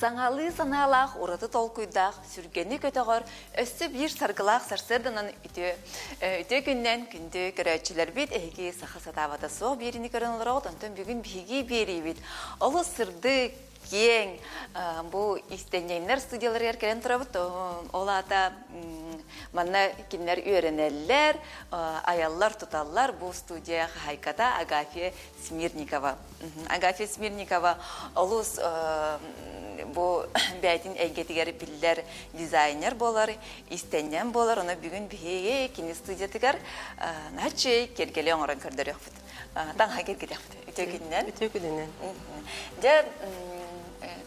Саҥалыы санаалаах, ураты толкуйдаах, сүргэни көтөҕөр, өссө биир саргылаах сарсыарданан үтүө, үтүө күннэн күндү көрөөччүлэрбит, эһиги саха сатаабата суох биэриини көрөн олороҕут, онтон бүгүн биһиги биэриибит олус сырдык, киэҥ бу иистэнньэҥнэр студияларыгар кэлэн турабыт. Ол аата манна кинилэр үөрэнэллэр, айаллар-туталлар. Бу студия хаһайката Агафья Смирникова. Агафья Смирникова олус бу бэйэтин эйгэтигэр биллэр дизайнер буолар, иистэнньэҥ буолар. Ону бүгүн биһиги кини студиятыгар наһаа киэргэли оҥорон көрдөрүөхпүт. Таҥаһа киэргэтиэхпит. Үтүө күнүнэн. Үтүө күнүнэн. Дьэ,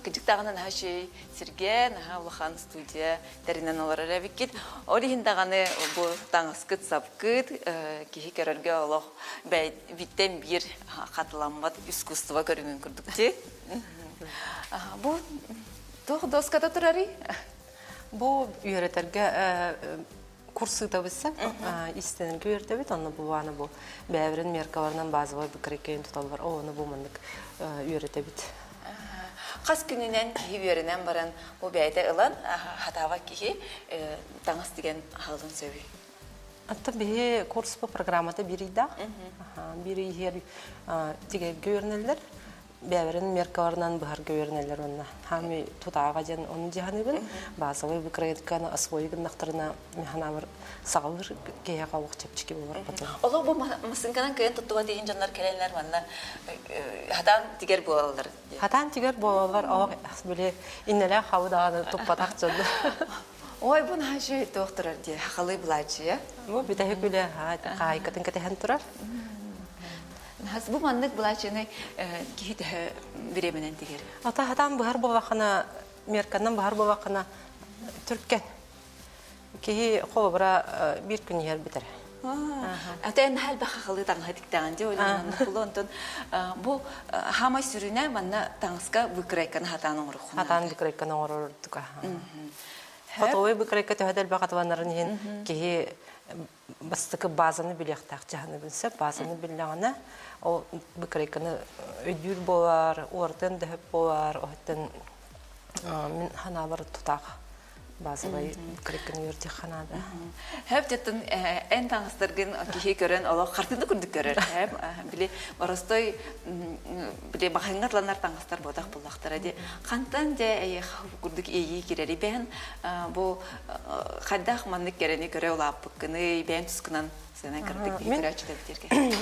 кырдьык даҕаны наһаа үчүгэй сиргэ, наһаа улахан студия тэринэн олорор эбиккит. Ол иһин даҕаны бу таҥаскыт-сапкыт киһи көрөргө олох биттэн биир хатыламмат искусство көрүҥүн курдук дии. Бу туох доската турарый? Бу үөрэтэргэ курс ыытабытса истэнэргэ үөрдэбит онно бу бу бэйэбэрин меркаларынан базовай быкырыккайын туталлар ону бу маннык үөрэтэбит. Хас күнүнэн киһи үөрэнэн баран бу бэйэтэ ылан хатаабат киһи таҥас тигэн аһылын сөбүй? Атта биһи курс по программата биир ыйдаах. Биир иһэр тигэргэ үөрэнэллэр. Бэйэлэрин меркаларынан быһарга үөрэнэллэр уонна хаамый тутааҕа диэн ону дьаһаныбын базовый выкройканы освои гыннахтарына механабар саҕалыыр киһиэхэ олох чэпчэки буолар потом. Олох бу массыынканан кыайан туттубат иһин дьоннор кэлэннэр манна хатаан тигэр буолаллар. Хатаан тигэр буолаллар олох били иннэлээх хабы даҕаны туппатах дьон. Ой, бу наһаа үчүгэй туох турар дии, хахалыы былаачыйа. Бу бүтэһик үлэ хаайкатын кэтэһэн турар. Бу маннык былаачыйаны киһи төһө бириэмэнэн тигэр? Ата хатаан быһар буоллаххына, мерканан быһар буоллаххына, түркэн. Киһи холобура биир күн иһэр бүтэр. Ата эн элбэх хахалыы таҥаһы тиктэҕин дии, ол маннык онтон бу хаамай сүрүнэ манна таҥаска выкройканы хатаан оҥоруоххун. Хатаан выкройканы оҥорор ордук. Хотовой выкройка төһө да элбэх атыланарын иһин киһи бастакы базаны билиэхтээх дьаһаныбын сөп. Базаны биллэҕинэ, ол выкройканы өйдүүр буолар, уордан дөһөп буолар, оһуттан мин ханаабар тутаах базовай выкройканы үөрдүөххэ наада. Хөп жаттын эн таҥастаргын киһи көрөн олох хартыына курдук көрөр. Били боростой били баһыҥҥа атланар таҥастар буотах буллахтара ди. Хантан дьэ курдук иэйии кирэри бэһэн бу хайдах маннык кэрэни көрө улааппыккыный, бэйэҥ тускунан сыанан кырдык биһи көрөөччүлэрбитигэр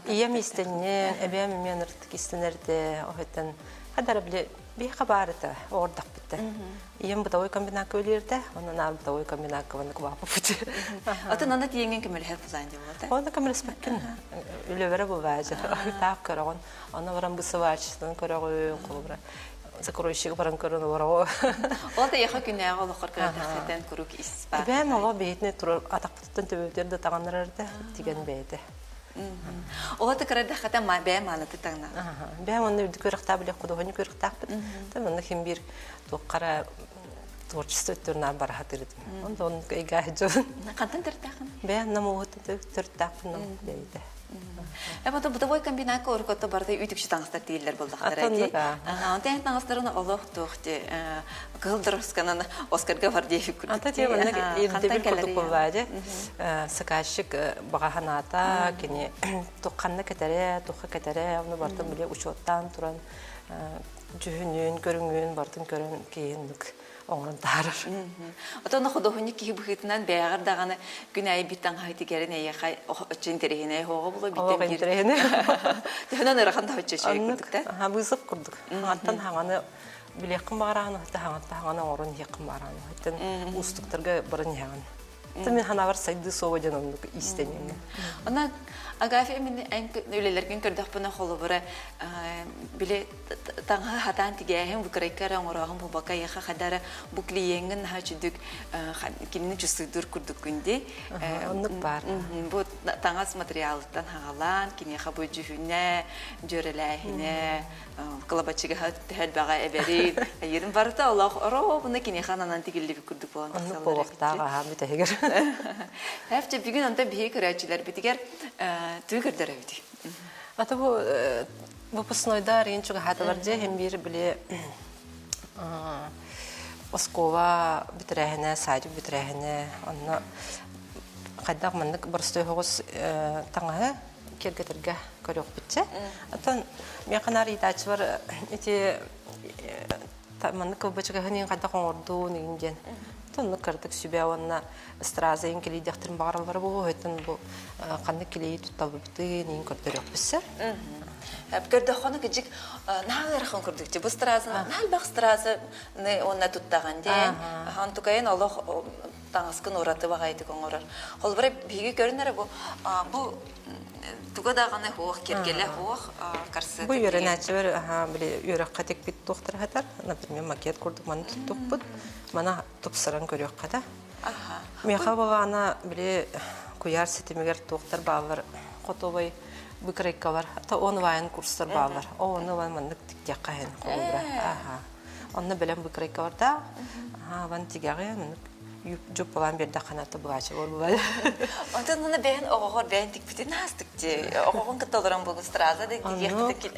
Ийэм истэнньэн, эбээм эмиэ ыныртык истэнэрдэ, оһоттон хадара били биһиэхэ баар этэ, оҕордохпут Ийэм бытовой комбинакка үлэлиирдэ, онон аа бытовой комбинакка маннык улааппыппыт. Атын аны тиийэҥҥин көмөлөһөр булаан дии буолла. Онно көмөлөспөккүн. Үлэбэрэ булаачы. Таах көрөҕүн. Онно баран бысывааччытын көрөҕүн, холобура закройщик баран көрөн олороҕу. Ол да яха күнээҕи олоххор көрдөххүтэн куруук ис баар. Эбээм оло бэйэтин турар атахпытыттан төбөбүтүгэр да таҕаннарар да тигэн бэйэтэ. Ол да кырадаххата ма бэйэм маанаты таҥна. Бэйэм онно үрдүк үөрэхтээх билэх худуоһунньук үөрэхтээхпит. Та манна хим биир туоххара творчество өттүнэн бара сатыыр этим. Онтон эйгэ дьон. Хантан төрүттээххин? Бэйэм нам ууһуттан төрүттээхпин нам бэйэтэ. Э, бытовой комбинатка урукката барыта үтүкчү таҥастар тииллэр буоллахтара дии. Онтон таҥастарын олох туох дии кыһыл доросканан Оскарга бар диэбит курдук. Ата дии маннык ирдэбил курдук буоллаа дии. Заказчик баҕа санаата, кини ханна кэтэрэ, туохха кэтэрэ, ону барытын били учуоттаан туран дьүһүнүн, көрүҥүн барытын көрөн киһинник оҥорон таһаарар. Отон худуоһунньук киһи быһыытынан бэйэҕэр даҕаны күн аайы биир таҥаһы тигэрин эйиэхэ оччо интэриэһинэй оһоҕо буолуо Олох интэриэһинэй. Төһөнөн ыарахан да оччо үчүгэй курдук да? Аха вызов курдук. Хаҥаттан хаҥаны билиэххин баҕараҕын, хаҥаттан хаҥаны оҥорон иһиэххин баҕараҕын. Оттон уустуктарга баран иһэҕин. Мин ханаабар сайдыы суоҕа диэн оннук иистэниэҥҥэ. Онон Агафья мин эн үлэлэргин көрдөхпүнэ холобура били таҥаһы хатаан тигээһин выкройка эрэ оҥорооһун буолбакка эйиэхэ хайда эрэ бу клиеҥҥин наһаа үчүгдүк кинини чувствуйдуур курдуккун дии. Оннук баар. Бу таҥас материалыттан хаҕалаан киниэхэ бу дьүһүнэ, дьүөрэлээһинэ, кылабаччыгаһа төһө элбэҕи эбэрин, айыырын барыта олох оруобуна киниэхэ ананан тигиллибит курдук буолан Оннук буолуохтаах аһаан бүтэһигэр. Эпчэ бүгүн онтон биһиги көрөөччүлэрбитигэр тыы көрдөрөбүтүй. Ата бу выпускнойдар иин чугаһаатылар дьэ иһин биир били Оскуола бүтэрээһинэ, садик бүтэрээһинэ, онно хайдах маннык боростуой соҕус таҥаһы киэргэтэргэ көрүөхпүтчэ. Оттон миэхэ наар ыйытааччылар ити маннык кылбачыгаһын иин хайдах оҥордуун игин диэн. Оннук кыратык сүбэ уонна страза иин килийдэхтэрин баҕараллара буолуо, оттон бу ханнык килийи тутталбыппытын иин көрдөрүөхпүт Көрдөххөнө кыдьык наһаа ыарахан курдук бу стразаны наһаа элбэх стразаны уонна туттаҕын диэн онтукайын олох таҥаскын ураты баҕайытык оҥорор. Холобура биһиги көрүн эрэ бу бу туга даҕаны хуох киргеле хуох корсет. Бу үөрэнээччилэр били үөрэххэ тикпит туохтара хатар, например, макет курдук маны туттукпут, мана тупсаран көрүөххэ да. Миэхэ буолаана били куйаар ситимигэр туохтар бааллар хотовой выкройкалар, то онлайн курстар бааллар. О, ону ылан маннык тиктиэххэ иһин холобура. Аха. Онно бэлэм выкройкалардаах. Аха, ван тигэҕи маннык дьуппалаан биэрдэххинэ табылаачы буолла. Онтон уна бэйэн оҕоҕор бэйэн тикпитин аастык дии. Оҕоҕун кытта олорон бугун страза да тигиэххитин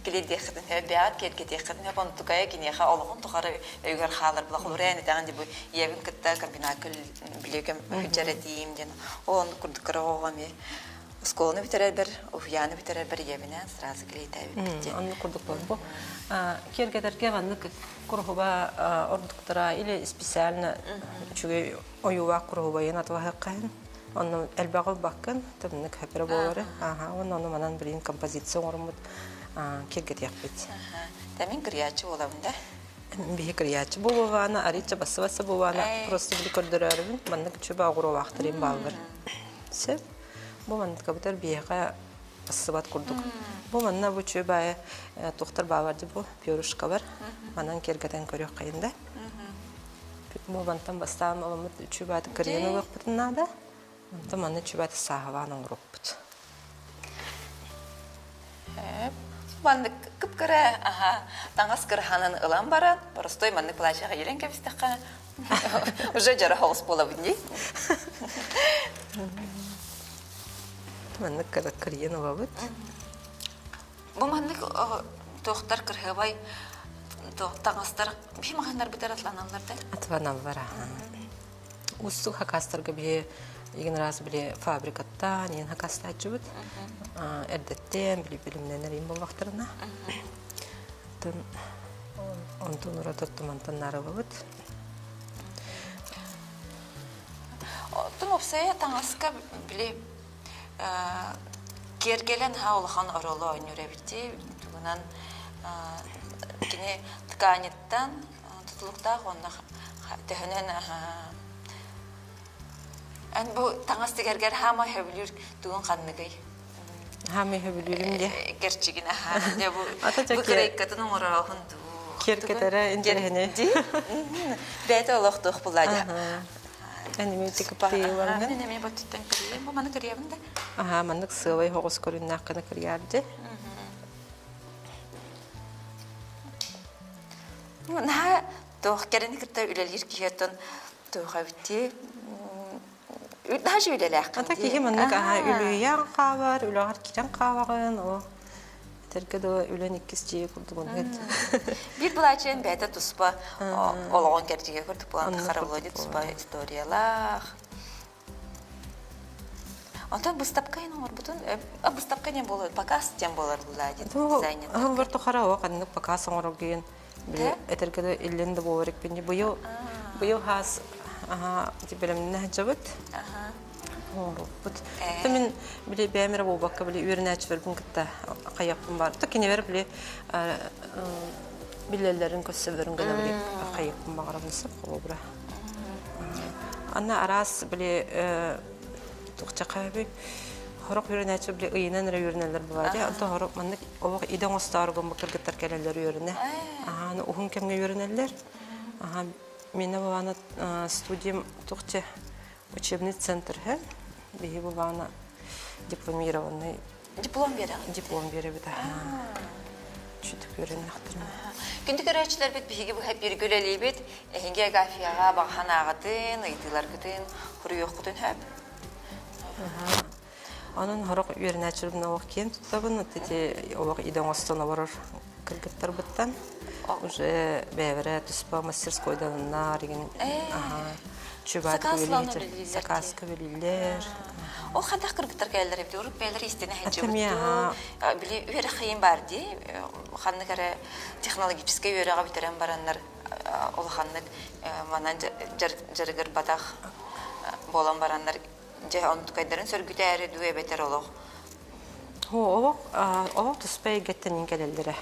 килиэдиэххитин бэйэҕит киэргэтиэххитин онтукайа киниэхэ олоҕун тухары өйүгэр хаалар була холура эн этэҕин дии бу ийэбин кытта комбинакка билиэкэм дьэрэтиим диэн ол оннук курдук кыра оҕоҕо эмиэ оскуоланы бүтэрэрбэр уһуйааны бүтэрэрбэр ийэбинээн сразу килиэйтээбиппит диэн оннук курдук бу киэргэтэргэ маннык куруһуба ордуктара или специально үчүгэй ойуулаах куруһубайын атылаһыаххайын онно элбэҕи ылбаккын тымнык хэпэрэ буолары аха уонна ону манан билигин композиция оҥоруммут киэргэтиэхпит Тэмин кырыйааччы буолабын да биһи кырыйааччы буолуоҕаана арыычча бассы-бассы буолуоҕаана просто били көрдөрөөрүбүн маннык үчүгэй оҕуруолаахтарым бааллар сөп бу манныкабытар биһиэхэ бассыбат курдук бу манна бу үчүгэй баайы туохтар баалар дии бу перышкалар манан киэргэтэн көрүөххэйин да бу мантан бастаан оламмыт үчүгэй баайы кырыйан ылыахпытын наада онтон манна үчүгэй баайы сааһылаан оҥоруохпут Маннык кып-кыра аха таҥас кыраһанан ылан баран, боростой маннык плащаҕа иилэн кэбистэххэ, уже дьара соҕус буолабын дии. Маннык кыра кырыйан ылабыт. Бу маннык туохтар кырһыабай таҥастар биһи маҕаһыыннарбытыгар атланаллар да? Атланаллар аха. Уустук хакастарга биһи игин раз били фабрикаттан иин хакастааччыбыт. Эрдэттэн били билимнэнэр иин буоллахтарына. Онтон ураты тумантан наарылыбыт. Оттон уопсайа таҥаска били киэргэлэн ха улахан оруолу оонньуур эбит тугунан кини тканиттан тутулуктаах уонна төһөнөн эн бу таҥас тигэргэр хаамай сөбүлүүр тугун ханныгый? Хаамай сөбүлүүрүм диэ. Кэрчигин аһаа. Дьэ бу бу кырайкатын оҥороохун дуу. Киэркэтэрэ интэриэһинэй. Бэйэтэ олохтуох булла дьэ. Эн эмиэ тикиптиилаҥҥын. Мин эмиэ боттуттан кырыйым. Бу маны кырыйабын да. Аһаа, маннык сыалай соҕус көрүннээх гына кырыйаар дьэ. Наһаа туох кэрэни кытта үлэлиир киһи оттон туох эбитий наһаа үлэлээххин Ата киһи маннык аһаа үлүйэн хаалар, үлэҕэр киирэн хаалаҕын, ол этэргэ дылы үлэн иккис дьиэ курдук оннук. Биир былаачыйан бэйэтэ туспа олоҕун кэрдигэ курдук буолан тахара Володя туспа историялаах. Онтон быыстапка ин оҥорбутун, быыстапка диэн буолар, показ диэн буолар булаа диэн дизайнер. Аһыллар тухары о ханнык показ оҥороргуйун били этэргэ да иллен да буолар икпин быйыл быйыл хаас аха бэлэмнэнэ сылдьабыт. Оҥорбут. То мин били бэйэм эрэ буолбакка били үөрэнээччилэрбин кытта хайыахпын баар. То кинилэр били билэллэрин көссөллөрүн гына били хайыахпын баҕарабын сөп холобура. Анна араас били туохчахаби хорох үөрэнээччи били ыйынан эрэ үөрэнэллэр буолаа дии. Онто хорох маннык олох идэ оҥостоору гыммыт кыргыттар кэлэллэр үөрэнэ. Аха уһун кэмҥэ үөрэнэллэр. Аха мина булаана студиям туохча учебный центр һэ. Биһи булаана дипломированный Диплом биэрэҕит? Диплом биэрэбит Чүтүк үөрэннэхтэринэ. Күндү көрөөччүлэрбит биһиги быһа бииргэ үлэлиибит. Эһиги Агафьяҕа баҕа санааҕытын, ыйытыыларгытын хоруйуоххутун сөп. Онон сорох үөрэнээччилэрбин олох киэн туттабын. Ити олох идэ оҥостон олорор кыргыттарбыттан. Уже бэйэбэрэ туспа мастерскойданыннар игин Сакаас ылан үлэлииллэр. Сакааска үлэлииллэр. Ол хайдах кыргыттар кэлэллэр эбит урут бэйэлэр истэнэ сылдьыбыт били үөрэх хайын баар дии ханнык эрэ технологическай үөрэҕи бүтэрэн бараннар улаханнык манан дьарыгырбатах буолан бараннар дьэ онтукайдарын сөргүтээри дуу эбэтэр олох Олох олох туспа эйгэттэн кэлэллэрэ.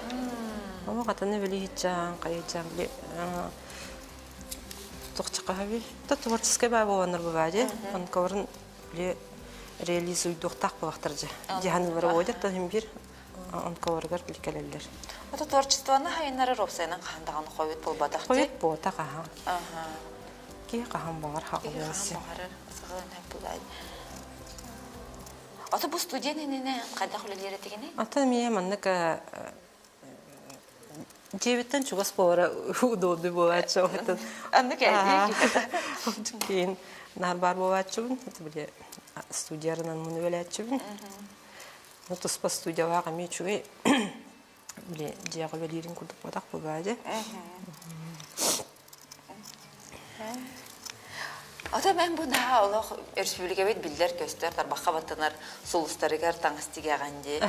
Олох атыны били иһитчаан, хайыйчаан били тохчахаһаби та творческай баа буоланнар бу баа дии. Онковорун били реализуйдуохтаах буолахтар дьэ. Дьаһаныылара уодят та хим бир онковоругар били кэлэллэр. Ото творчествоны хайыннары робсайынан хаһан даҕаны хойут буолбатах дии. Хойут буотах аха. Киһи хаһан баҕар хаҕылыан син. Ото бу студент иннинэ хайдах үлэлиир этигиний? Ата эмиэ маннык дьиэбиттэн чугас буолара удобный буолааччы оһытын. Аннык эдии Кийин наар баар буолааччыбын. Били студиярынан муну үлэлээччибин. Туспа студиялаах эмиэ үчүгэй били дьиэҕэ үлэлиирин курдук буотах буолбаа дии. Ото мен бу наһаа олох өрөспүүбүлүкэбит биллэр-көстөр тарбахха баттанар сулустарыгар таҥас тигэҕин дии.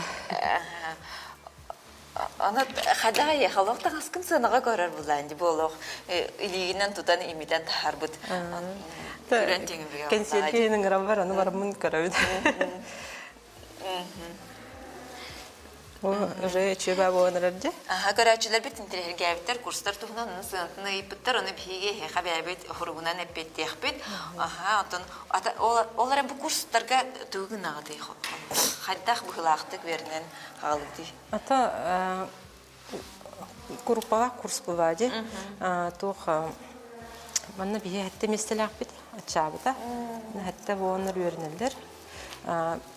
Аны хадаайы олох таҥаскын сыанаҕа көрөр булаан дии бу олох илиигинэн тутан имитэн таһаарбыт күрэн түҥүбүгэ Кэнсиэргэ ыҥыран бар аны бараммын көрөбүн. Уже үчүгэй буолан эрэр дии. Аха, көрөөччүлэрбит интэриэһиргээбиттэр, курстар туһунан ону сыанатын ыйыппыттар, ону биһиги эһиэхэ бэйэбит хоругунан эппиэттиэхпит. Аха, оттон ол эрэн бу курстарга тугу гынаҕытый? Хайдах быһыылаахтык үөрэнэн хаалыгытый? Ата Куруппалаах курс была дии. Туох манна биһи хэттэ миэстэлээхпит аччаабыта. Хэттэ буоланнар үөрэнэллэр.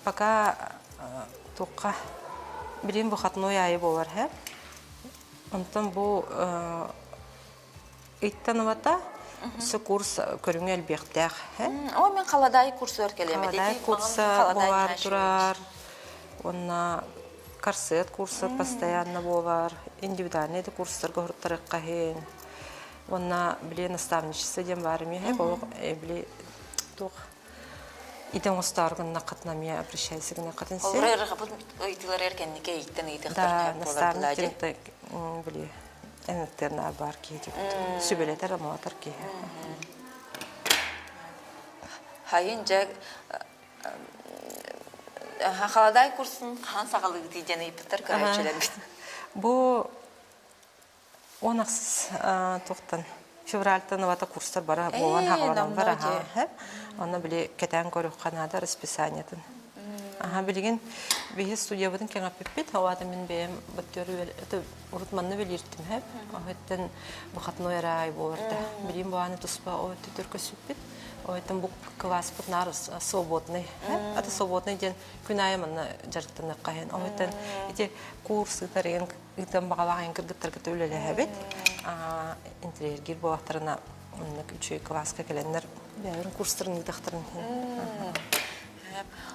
Пока туохха билин выходной аайы буолар һэ. Онтон бу ыйтан ылата өссө курс көрүҥэ элбиэхтээх һэ. О, мен халадаай курсугар кэлиэм. Халадаай курса буолар турар. Уонна корсет курса постоянно буолар. Индивидуальный да курстарга уһуттарыахха иһин. Уонна били наставничество диэн баар эмиэ олох били туох идэ оҥостоору гыннаххытына эмиэ обращайся гынаххытын син. Олору ырыхапыт ыйытыылар эр кэнники ыйыттан ыйытыахтар Да, наставник били эн баар киһи диэбит. Сүбэлэтэр, амалатар киһи. Хайын дьэ Халадаай курсун хаан саҕалыытый диэн ыйыппыттар көрөөччүлэрбит. Бу он ахсыс туохтан февральтан ылата курстар бара буолан хаҕаланан бар аха онно били кэтээн көрүөххэ наада расписаниетын аха билигин биһи студиябытын кэҥэппиппит хаваата мин бэйэм быттыар урут манна билииртим хэп оһыттан выходной эрэ буолар да билим буаны туспа о өттүтүр көсүппүт Ойтон бу кылааспыт наар свободный. Ата свободный диэн күн аайы манна дьарыктаныахха иһин. Ойтон ити курс ыытар ыытан баҕалаах эн кыргыттаргыта үлэлэһэбит. Интэриэһиргиир буоллахтарына маннык үчүгэй кылааска кэлэннэр бэйэлэрин курстарын ыытахтарын иһин.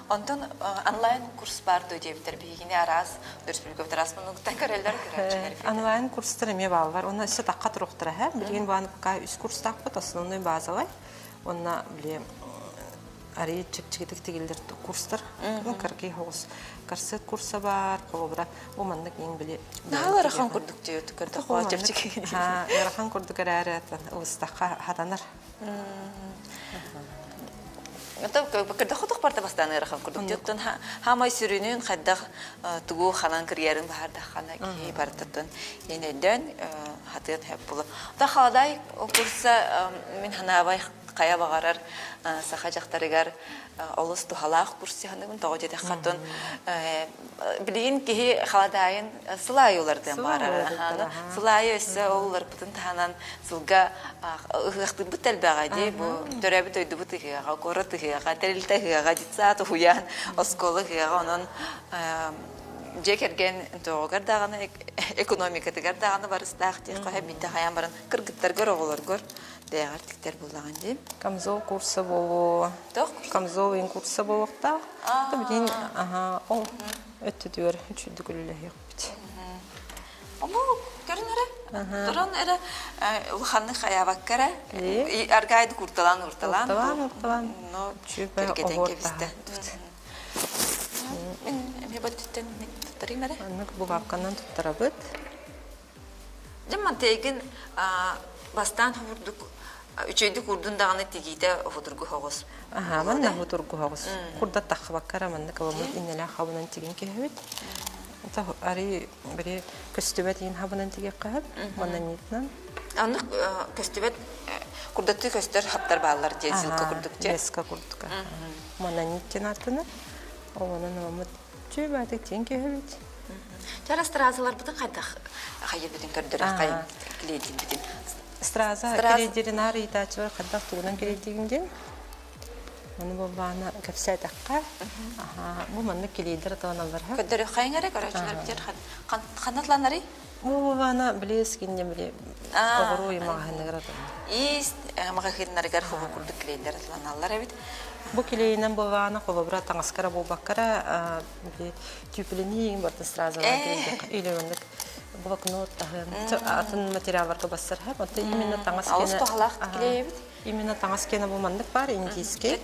Онтон онлайн курс баар дуо диэбиттэр биһигини араас өрөспүүбүлүкэбит араас муннугуттан көрөллөр көрөөччүлэр. Онлайн курстар эмиэ бааллар. Уонна өссө тахха туруохтара һэ. Билигин баан пока үс курстаахпыт, основной базовай. Уонна били арыый чэпчэкитик тигиллэр курстар. Ну, кыракый соҕус корсет курса баар, холобура, бу маннык иҥ били Наһаа ыарахан курдук диэт көрдөххө чэпчэки. Ыарахан курдук эрээри ылыстахха хатанар. Кырдах барда бастаан ыарахан курдук. Оттон хаамай сүрүнүн хайдах тугу ханан кырыйарын баһардаххана киһи барытыттан ен өйдөөн хатыан хөп булу. Та халадай курса мин ханаабай хайа баҕарар саха дьахтарыгар олус туһалаах курсиһаныгын тоҕо диэтэххэ билигин киһи халадаайын сыл аайы улардыан баҕарар. Сыл аайы өссө ол уларпытын таһынан сылга ыһыахтыырбыт элбэҕэ дии бу төрөөбүт дойдубут ыһыаҕа куорат ыһыаҕа тэрилтэ ыһыаҕа детсад уһуйаан оскуола ыһыаҕа онон дьиэ кэргэн тоҕугар даҕаны экономикатыгар даҕаны барыстаах диэххэ биирдэ хайаан баран кыргыттаргар оҕолоргор бэйэҕэр тиктэр буоллаҕын дии камзол курса буолуо камзол ин курса буолуохтаах билигин ол өттүтүгэр үчүгдүк үлэлэһиэхпит Ому көрүн эрэ. Туран эрэ улаханнык хайаабакка эрэ аргаайды курталаан урталаан Урталаан урталаан но чүүпэ кэргэтэн оһуор кэбистэ. таһаарбыт. Мин эмиэ бөттүттэн туттарыым эрэ. Маннык бубаапканан туттарабыт. Дьэ мантыйгын бастаан хобурдук үчүгэйдик урдун даҕаны тигиитэ худургу соҕус. Аһаа, манна худургу соҕус. Курдат таххыбакка маннык ылыммыт иннэлээх хабынан тигин киһибит. Ари били көстүбэт иин хабынан тигиэххэ сөп. Манна Аннык көстүбэт курдаттыы көстөр хаптар бааллар диэн силка курдук дьэ. Леска курдук. Мононит диэн ааттанар. Онон ылыммыт Чүөбээтик тиэн киһибит. Чара стразаларбытын хайдах хайырбытын көрдөрөр хайын клейдирбитин. Страза клейдиринаар ыйытааччылар хайдах тугунан клейдигин диэн. Ону буолбаана кэпсээтэххэ, бу маннык клейдер аталаналлар. Көрдөрө хайын эрэ көрөөччүлэр битер ханнатланарый? Бу буолбаана билиэс кинне били оҕуруу маҕаһыыныгар аталан. Иис маҕаһыыннарыгар хобу курдук клейдер аталаналлар эбит. Бу килиэйинэн буоллаҕына, холобура, таҥаскара буолбаккара, били түүпүлэнии барытын сразу или маннык блокнот таһын, атын материалларга бассарһар. Онто именно таҥас Алыс туһалаах килиэйэбит. Именно таҥас киэнэ бу маннык баар, индийский.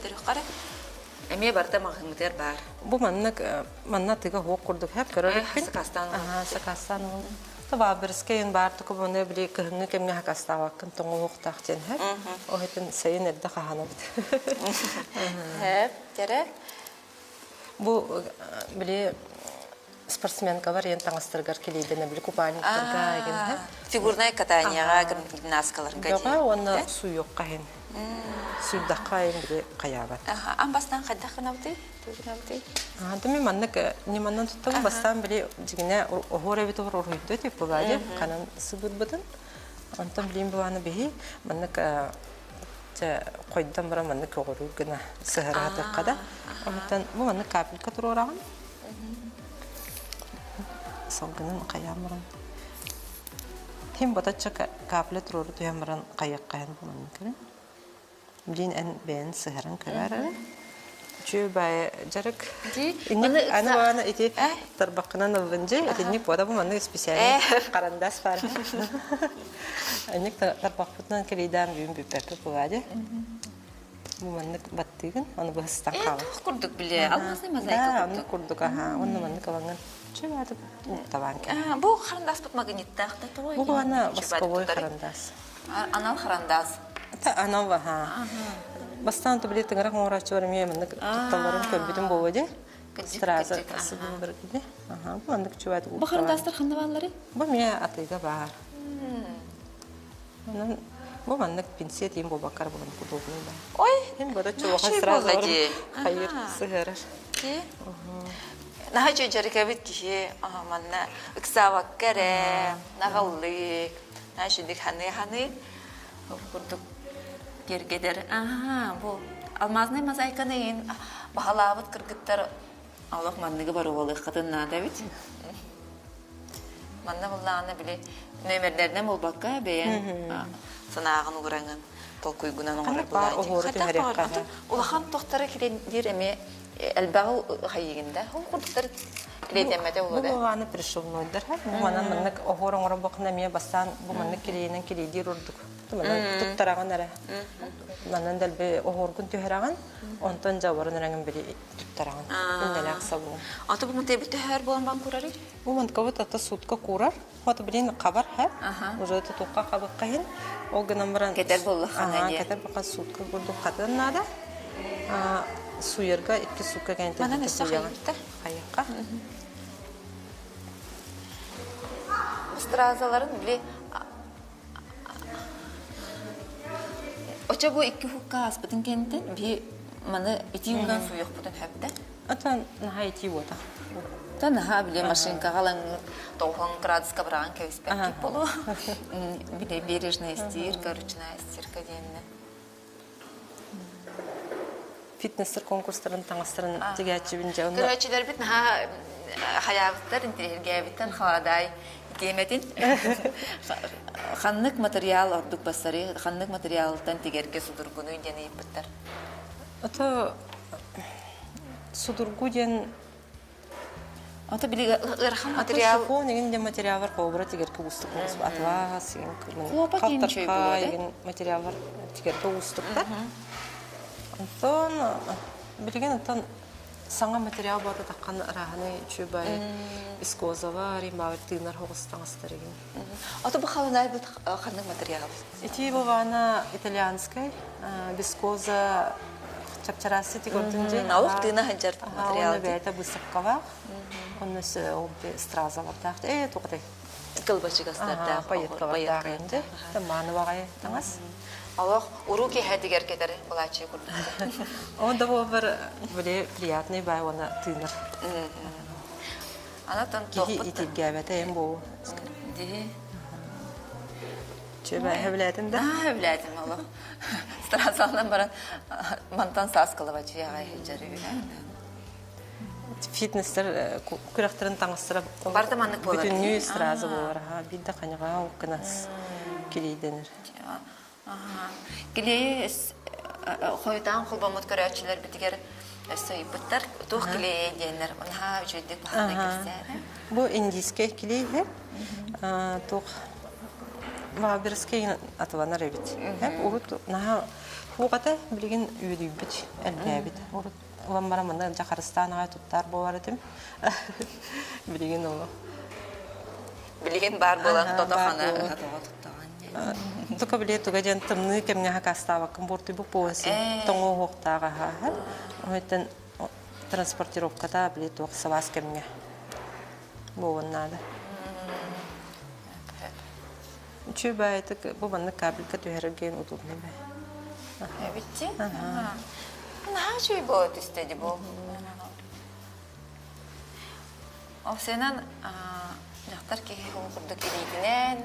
Эмиэ барыта маҕаһыыммытыгар баар. Бу маннык манна тыга хуох курдук хэп көрөр эппин. Сакаастаан Сакаастаан ылын. Табаабырскайын баар туку буну били кыһыҥҥы кэмҥэ хакастаабаккын тоҥуһуохтаах диэн хэп. Оһитин сайын эрдэ хаһанабыт. Хэп, кэрэ. Бу били спортсменкалар иэн таҥастарыгар килийдэнэ били купальниктарга эгин Фигурное катанияҕа гимнасткаларга Бөҕө уонна суйуохха иһин. Суйдахха иһин били хайаабат. Ан бастаан хайдах гынабытый? Тугунабытый? Антон маннык ньыманан туттабын бастаан били дьигинэ оһуор эбит оһуор уруһуйда типпылаадьы ханан сыбырбытын. Онтон билин буолааны биһи маннык чэ хойдон баран маннык көҕүрүүр гына сыһараатыахха да. Онтон бу маннык капелька туруораҕын. Салгынын хайаан баран. Ким ботачча капля туруору түһэн баран хайыаххайан бу маннык көрүн. Билин эн бэйэн сыһаран көрөөр эрэ. Үчүгэй баайы дьарык. Инник аны баана ити тарбаххынан ыллын дьэ, итинник буода бу маннык исписээлин харандаас баар. Инник тарбахпытынан кэлийдээн бүгүн бүппэппит буолаа дьэ. Бу маннык баттыыгын, аны быһыстан хаалар. Туох курдук биле, алмазный мозаика Да, оннук курдук, аха, онно маннык ылаҥын. Чү бааты табаан кэл. Бу харандаспыт магниттаах да тоҕо Бу аны восковой харандаас. Анал харандаас. Анал аха. Бастаан били тыҥырах оҥорооччулар эмиэ маннык тутталларын көрбүтүм буолуо дии. Страза сыбын ди. Аха, бу маннык чугай Бу харандастар ханна баалларый? Бу эмиэ атыыга баар. Онон бу маннык пенсия тиин буолбаккар булан удобный да. Ой, Им бада чугахан сразу хайыр сыһырар. Наһаа дьарыкабыт киһи манна ыксаабакка эрэ, наҕыллык, наһаа ханыы-ханыы курдук киэргэтэр. Аһаа, бу алмазный мозаиканы иһин баһалаабыт кыргыттар олох манныгы боруобалыаххытын наада эбит. Манна буллаҕына били нүөмэрдэринэн буолбакка бэйэҥ санааҕын угураҥын толкуйгунан оҥорор буолааччы. Улахан тохтары килиэр эмиэ элбэҕи хайыгын да ол курдуктар килиэтэммэтэ Бу буолуо да. буолааны пришелнойдар бу манан маннык оһуор оҥоробоххуна эмиэ бастаан бу маннык килиэнэн килиэдиир ордук туттараҕын эрэ манан дэлби оһуоргун түһэрэҕин онтон дьабарын эрэҥин били туттараҕын иннэлээх сабын Аты бу мутебит төһөр буолан бан курарый? Бу манткабыт ата сутка курар вот блин хабар ха уже тутукка хабыкка хин ол гынан баран Кетер буоллаххана диye. Кетер бака сутка курдук хатын надо суярга икки сутка кэнтэ Манан өссө хайыкта. Хайыкка. Стразаларын били Очо бу икки хукка ааспытын кэнниттэн биһи маны итии уунан сууйуохпутун сөп да? Ата наһаа итии буота. Та наһаа били машинкаҕа ылаҥҥыт тоҕуһун градуска быраҕан кэбиспэккит болу. Били бережная стирка, ручная стирка диэннэ. Фитнестер конкурстарын таҥастарын тигээччибин дьэ онно Көрөөччүлэрбит наһаа хайаабыттар, интириэһиргээбиттэн халадаай тиэмэтин. Ханнык материал ордук бассары, ханнык материалтан тигэргэ судургунуй диэн ыйыппыттар. Ото судургу диэн. Ото били ыарахан материал. Шифон игин де материаллар холобура тигерке уустук атлас игин Хлопок игин үчүгэй буолуо игин материаллар тигерге уустуктар. Онтон билигин онтон саҥа материал буота таххан арааһынай үчүгэй вискозалар, имаабыт тыынар хоҕус таҥастар игин. Ото бу халынайбыт ханнык материал? Ити бывана итальянскай вискоза чапчарасы тигордун дьэ. Олох тыына сылдьар материал. Онно бэйэтэ быысапкалаах. Онно ол стразалардаах. Э тугутай? Кылбачыгастардаах. Пайеткалардаах инде. Мааны баҕайы таҥас. Олох уруу киэһэтигэр кэтэр былааччыйа курдук. Ол да буолбар били приятный бай уонна тыынар. Анатан Киһи итиргээбэтэ эм буолу. Дии. Чөбэ хэвлээтин да? Аа, хэвлээтим олох. Страсалынан баран мантан саас кылабачыйа аҕай сылдьар үһү. Фитнестер күрэхтэрин таҥастара Барыта маннык буолар. Бүтүннүү сразу буолар. Биир да ханяҕа уккунас килийдэнэр. Килиэйи хойутаан холбоммут көрөөччүлэрбитигэр өссө ыйыппыттар. Туох килиэйэй диэннэр наһаа үчүгэйдик баһылай кэпсээтэ. Бу индийскэй килиэйэ туох Валберскэй атыланар эбит. Урут наһаа хуоҕата билигин үөдүйбүт, элбээбит. Урут ылан баран манна дьахарыстаан аҕай туттар буолар этим. Билигин олох. Билигин баар буолан тото-хана тоҕо туттаҕын Тука биле туга диэн тымныы кэмҥэ хакастаабаккын буортуйбут буолан син тоҥуоһуохтаах аһааһа. Оһойтон транспортировката били туох сылаас кэмҥэ буолуон наада. Үчүгэй баайытык бу маннык капелька түһэрэргэ удобный бай. Эбитти? Наһаа үчүгэй буола түстэ ди бу. Овсенан дьахтар киһи ол курдук илиитинэн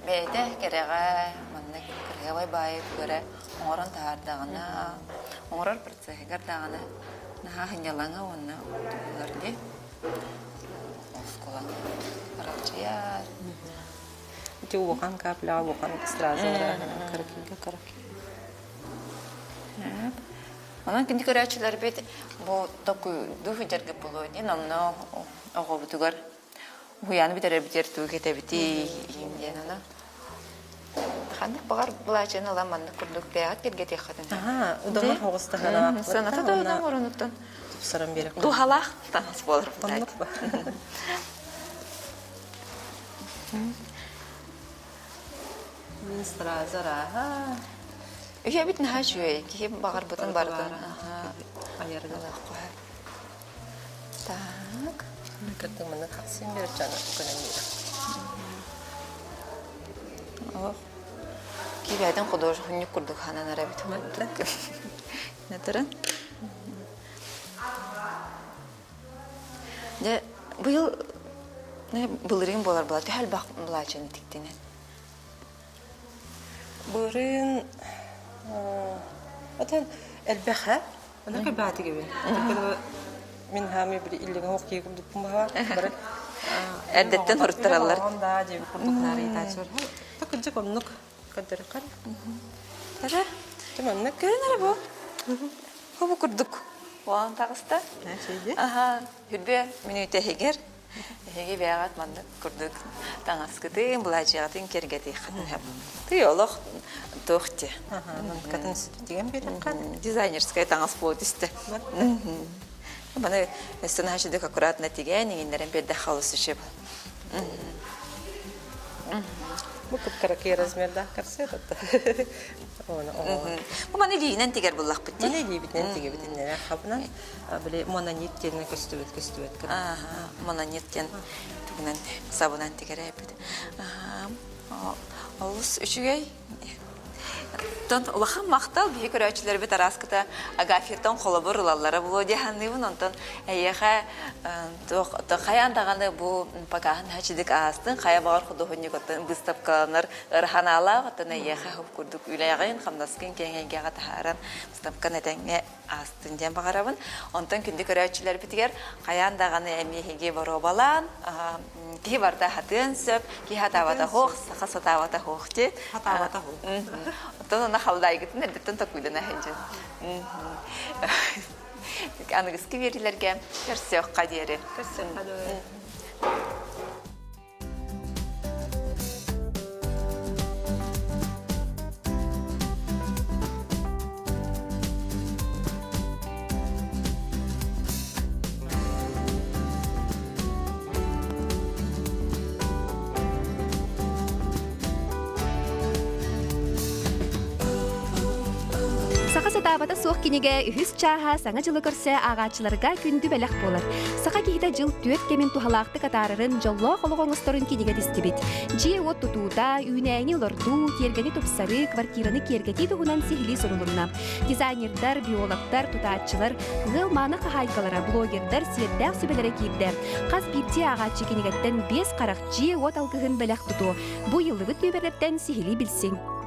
бэйэтэ кэрэҕэ маннык кырыабай баайы көрө оҥорон таһаардаҕына, оҥорор процеһыгар даҕаны наһаа сынньалаҥа уонна туһулар дии. Оскуоланы аралдьыйар. Ити улахан капляҕа улахан стразалара кыракыйга кыракый. Онон кини көрөөччүлэрбит бу токуйдуу сылдьаргыт буолуо диэн онно оҕобутугар уһуйааны бүтэрэрбитигэр тугу кэтэбитий диэн ону ханнык баҕар былаачыйаны ылан маннык курдук бэйэҕит киргэтиэххитин Аһаа, удамыр хоҕустаһынаах. Сыаната да удам оронуттан тупсаран биэрэх. Дууһалаах таҥас буолар. Оннук ба. Мин сразу аха. Үһэбит наһаа үчүгэй. Киһи баҕарбытын барытын айарга. Так. Кырдыманы хассын бер жаны көнөнүрэ. Олох. Кибэдин художник курдук ханан эбит. Нэтэрин. Дьэ, быйыл былырыын буолар була төһө элбэх былаачыйаны тиктинэн? Былырыын отон элбэх ээ. Онон кэлбээтигибин. Мин хаамый били иллэҥэ оһох киһи курдукпун баһаар. Бары Эрдэттэн хоруттараллар. Да диэби курдук наарыйтааччылар. Кырдьык оннук көрдөрөххө. Эрэ. Маннык. Көрүн эрэ бу. Бу курдук. Уоан таҕыста. Аха, хүрбэ мүнүүтэ иһигэр эһиги бэйэҕит маннык курдук таҥаскытын, былаачыйаҕытын киэргэтиэххитин сөп. Тый олох туох дии. Манныкатын сүтүтүгэн биэрэххэ. Дизайнерскай таҥас буола түстэ. Маны өссө наһаа аккуратно тигэн, иҥиннэрэн биэрдэххэ олус үчүгэй. Бу кып-кыракый размердаах корсет Бу маны илиинэн тигэр буллахпыт дии. Маны илиибитинэн тигибит иннэрэ хабынан били мононит диэн көстүбүт көстүбэт Мононит диэн тугунан сабынан тигэр эбит. Олус үчүгэй. Оттон улахан махтал биһи көрөөччүлэрбит арааскыта Агафьяттан холобур ылаллара буолуо дии саныыбын. Онтон эйиэхэ туох хайаан даҕаны бу покаһын хачидик аастын, хайа баҕар худуоһунньук оттон быыстапкаланар ыраһанаалаах, оттон эйиэхэ курдук үлэҕин, хамнаскын киэҥ эйгэҕэ таһааран быыстапкан этэҥҥэ аастын диэн баҕарабын. Онтон күндү көрөөччүлэрбитигэр хайаан даҕаны эмиэ эһиги боруобалаан, киһи барыта хатыан сөп, киһи хатаабата суох, саха сатаабата суох дии. Хатаабата суох. Оттон онно халдаайгытын эрдэттэн токуйдана сылдьын. Аныгыскы биэриилэргэ көрсүөххэ диэри. Көрсүөххэ диэри. Саха сатаабата суох кинигэ үһүс чааһа Саҥа дьылы көрсө ааҕааччыларга күндү бэлэх буолар. Саха киһитэ дьыл түөрт кэмин туһалаахтык атаарарын, дьоллоох олоҕу оҥосторун кинигэ тистибит. Дьиэ-уот тутуута, үүнээйини олордуу, тиэргэни тупсарыы, квартираны киэргэтии туһунан сиһилии сурулунна. Дизайнердар, биологтар, тутааччылар, ыал мааны хаһаайкалара, блогердар сиэрдээх сүбэлэрэ киирдэ. Хас биирдии ааҕааччы кинигэттэн биэс харах дьиэ-уот алгыһын бэлэх тутуо. Бу ыйыллыбыт нүөмэрдэртэн сиһилии билсиҥ.